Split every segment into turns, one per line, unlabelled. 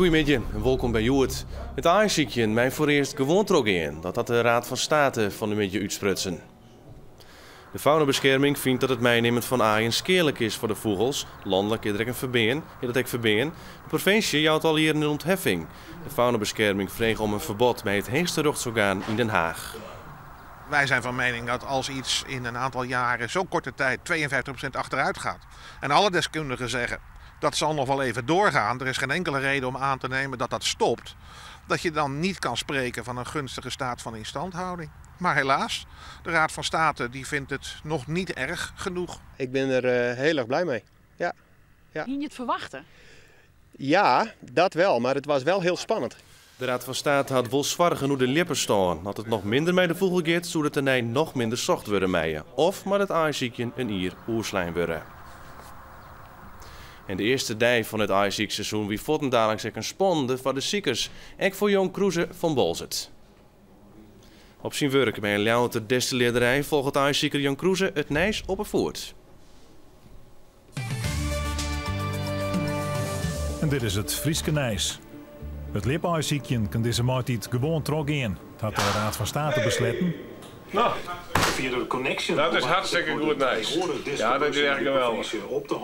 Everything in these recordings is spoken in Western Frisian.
Goeiemiddei en wolkom by Hjoed. It aaisykjen mei foarearst gewoan trochgean, dat hat de Raad van State fan 'e middei útsprutsen. De Faunabeskerming fynt dat it meinimmen fan aaien skealik is foar de fûgels. Lanlik is der ek in ferbean, is dat ek ferbean. De provinsje jout al jierren in ûntheffing. De Faunabeskerming frege om in ferbod by it heechste rjochtsorgaan yn Den Haag.
Wij zijn van mening dat als iets in een aantal jaren, zo'n korte tijd, 52% achteruit gaat en alle deskundigen zeggen dat zal nog wel even doorgaan, er is geen enkele reden om aan te nemen dat dat stopt, dat je dan niet kan spreken van een gunstige staat van instandhouding. Maar helaas, de Raad van State die vindt het nog niet erg genoeg.
Ik ben er heel erg blij mee. Ja. Ja.
Hie je it ferwachte?
Ja, dat wel, maar het was wel heel spannend.
De Raad van State hat wol soargen oer de ljipperstân. As it noch minder mei de fûgel giet, soe it tenei noch minder socht wurde meie. Of moat it aaisykjen in jier oerslein wurde. En de earste dei fan it aaisykseizoen wie fuortendaliks ek in spannende foar de sikers. Ek foar Jon Kroeze fan Boalsert. Op syn wurk by in Ljouwerter destillearderij folget aaisiker Jan Kroeze it nijs op 'e foet.
En dit is it Fryske nijs. It ljipaaisykjen kin dizze maitiid gewoan trochgean, hat de Raad van State besletten.
No,
Fia de Connexxion
dat is hartstikke goed nijs. Ja, dat is echt geweldich.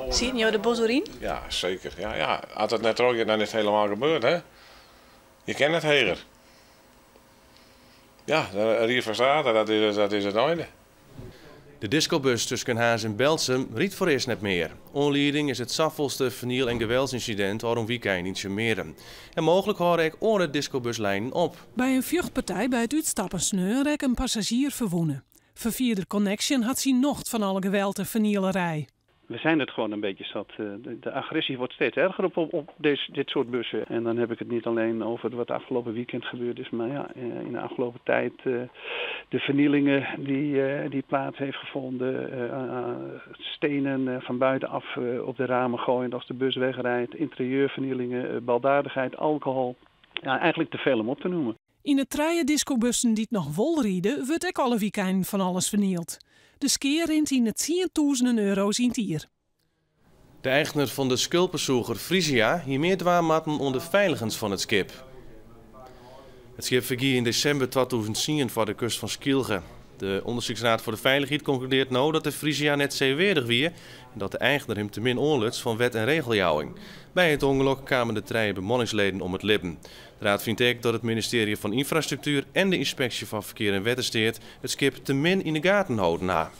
Sieten jo der bot oer yn?
Ja, seker. Ja, ja. As it net trochgiet, dan is it hielendal gebeurd, hè? Je kin net heger. Ja, de Ried fan State, dat is it einde.
De discobus tusken Harns en Berltsum rydt foarearst net mear. Oanlieding is it safolste ferniel- en geweldsinsident ôfrûne wykein yn Tsjummearum. En mooglik hâlde ek oare discobuslijnen op.
By in fjochtpartij by it útstappen sneon rekke in passazjier ferwûne. Ferfierder Connexxion hat syn nocht fan alle geweld en fernielerij.
We zijn het gewoon een beetje zat. De agressie wordt steeds erger op dit soort bussen. En dan heb ik het niet alleen over wat afgelopen weekend gebeurd is, maar in de afgelopen tijd de vernielingen die plaats heeft gevonden. Stenen van buitenaf op de ramen gooien als de bus wegrijdt. Interieurvernielingen, baldadigheid, alcohol. Ja, eigenlijk te veel om op te noemen.
Yn de trije discobussen dy't noch wol ride, wurdt ek alle wykeinen fan alles fernield. De skea rint yn de tsientûzenen euro's yn it jier.
De eigner fan de skulpesûger Frisia hie mear dwaan moatten oan de feiligens fan it skip. It skip fergie yn desimber 2010 foar de kust fan Skylge. De Onderzoeksraad voor de Veiligheid konkludearret no dat de Frisia net seeweardich wie en dat de eigner him te min oanluts fan wet en regeljouwing. By it ûngelok kamen de trije bemanningsleden om it libben. De raad fynt ek dat it ministearje fan Ynfrastruktuer en de ynspeksje fan Ferkear en Wettersteat it skip te min yn de gaten holden ha.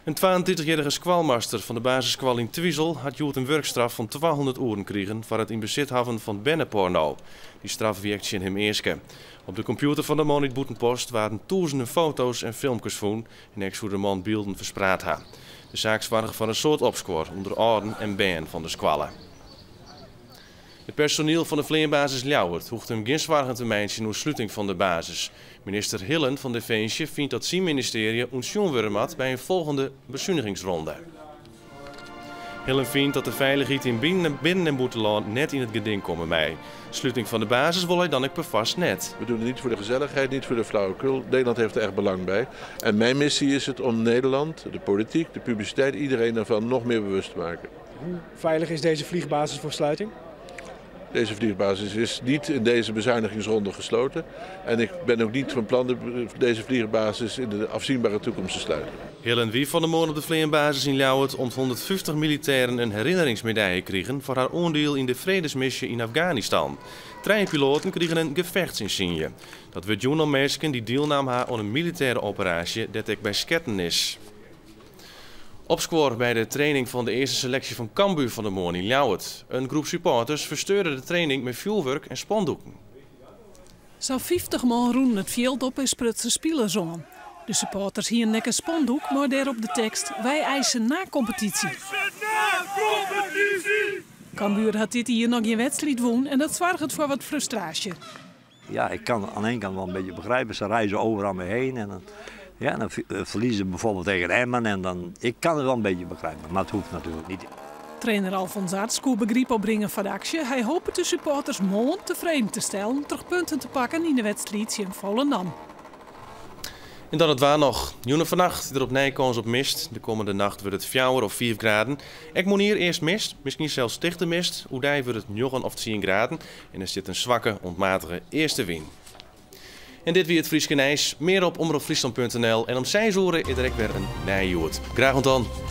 In 32-jierrige skoalmaster fan de basisskoalle yn Twizel hat hjoed in wurkstraf fan 200 oeren krigen foar it yn besit hawwen fan berneporno. Dy straf wie ek tsjin him easke. Op de kompjûter fan de man út Bûtenpost waarden tûzenen foto's en filmkes fûn en ek soe de man bylden ferspraat ha. De saak soarge foar in soad opskuor ûnder âlden en bern fan de skoalle. It personiel fan de fleanbasis Ljouwert hoecht him gjin soargen te meitsjen oer sluting fan de basis. Minister Hillen fan Definsje fynt dat syn ministearje ûntsjoen wurde moat by in folgjende besunigingsronde. Hillen fynt dat de feilichheid yn binnen- en bûtenlân net yn it geding komme mei. Sluting fan de basis wol hy dan ek perfoarst net.
We doen het niet voor de gezelligheid, niet voor de flauwekul. Nederland heeft er echt belang bij. En mijn missie is het om Nederland, de politiek, de publiciteit, iedereen daarvan nog meer bewust te maken.
Hoe veilig is deze vliegbasis voor sluiting?
Deze vliegbasis is niet in deze bezuinigingsronde gesloten. En ik ben ook niet van plan deze vliegbasis in de afzienbare toekomst te sluiten.
Hillen wie fan 'e moarn op de fleanbasis yn Ljouwert om't 150 militêren in herinneringsmedaille krigen foar har oandiel yn de fredesmisje yn Afganistan. Trije piloaten krigen in gefechtsinsinje. Dat wurdt jûn oan minsken dy't dielnaam ha oan in militêre operaasje dêr't ek by sketten is. Opskuor by de training fan de earste seleksje fan Cambuur fan 'e moarn yn Ljouwert. In groep supporters fersteurde de training mei fjoerwurk en spandoeken.
Sa'n 50 man rûnen it fjild op en sprutsen spilers oan. De supporters hienen ek in spandoek mei dêrop de tekst Wij eisen nacompetitie. Cambuur hat dit jier noch gjin wedstriid wûn en dat soarget foar wat frustraasje.
Ja, ik kan aan één kant wel een beetje begrijpen. Ze reizen overal mee heen en dan verliezen ze bijvoorbeeld tegen Emmen. En dan, ik kan het wel een beetje begrijpen, maar het hoeft natuurlijk niet.
Trainer Alfons Arts koe begryp opbringe foar de aksje. Hy hopet de supporters moarn tefreden te stellen troch punten te pakken yn de wedstriid tsjin Volendam.
En dan it waar noch. Jûn en fannacht der opnij kâns op mist. De kommende nacht wurdt it 4 of 5 graden. Ek moarnier earst mist, miskien sels tichte mist. Oerdei wurdt it 9 of 10 graden. En der sit in swakke, oant matige eastewyn. En dit wie it Fryske Nijs. Mear op omropfryslan.nl en om 6 oere is der ek wer in nij Hjoed. Graach oant dan.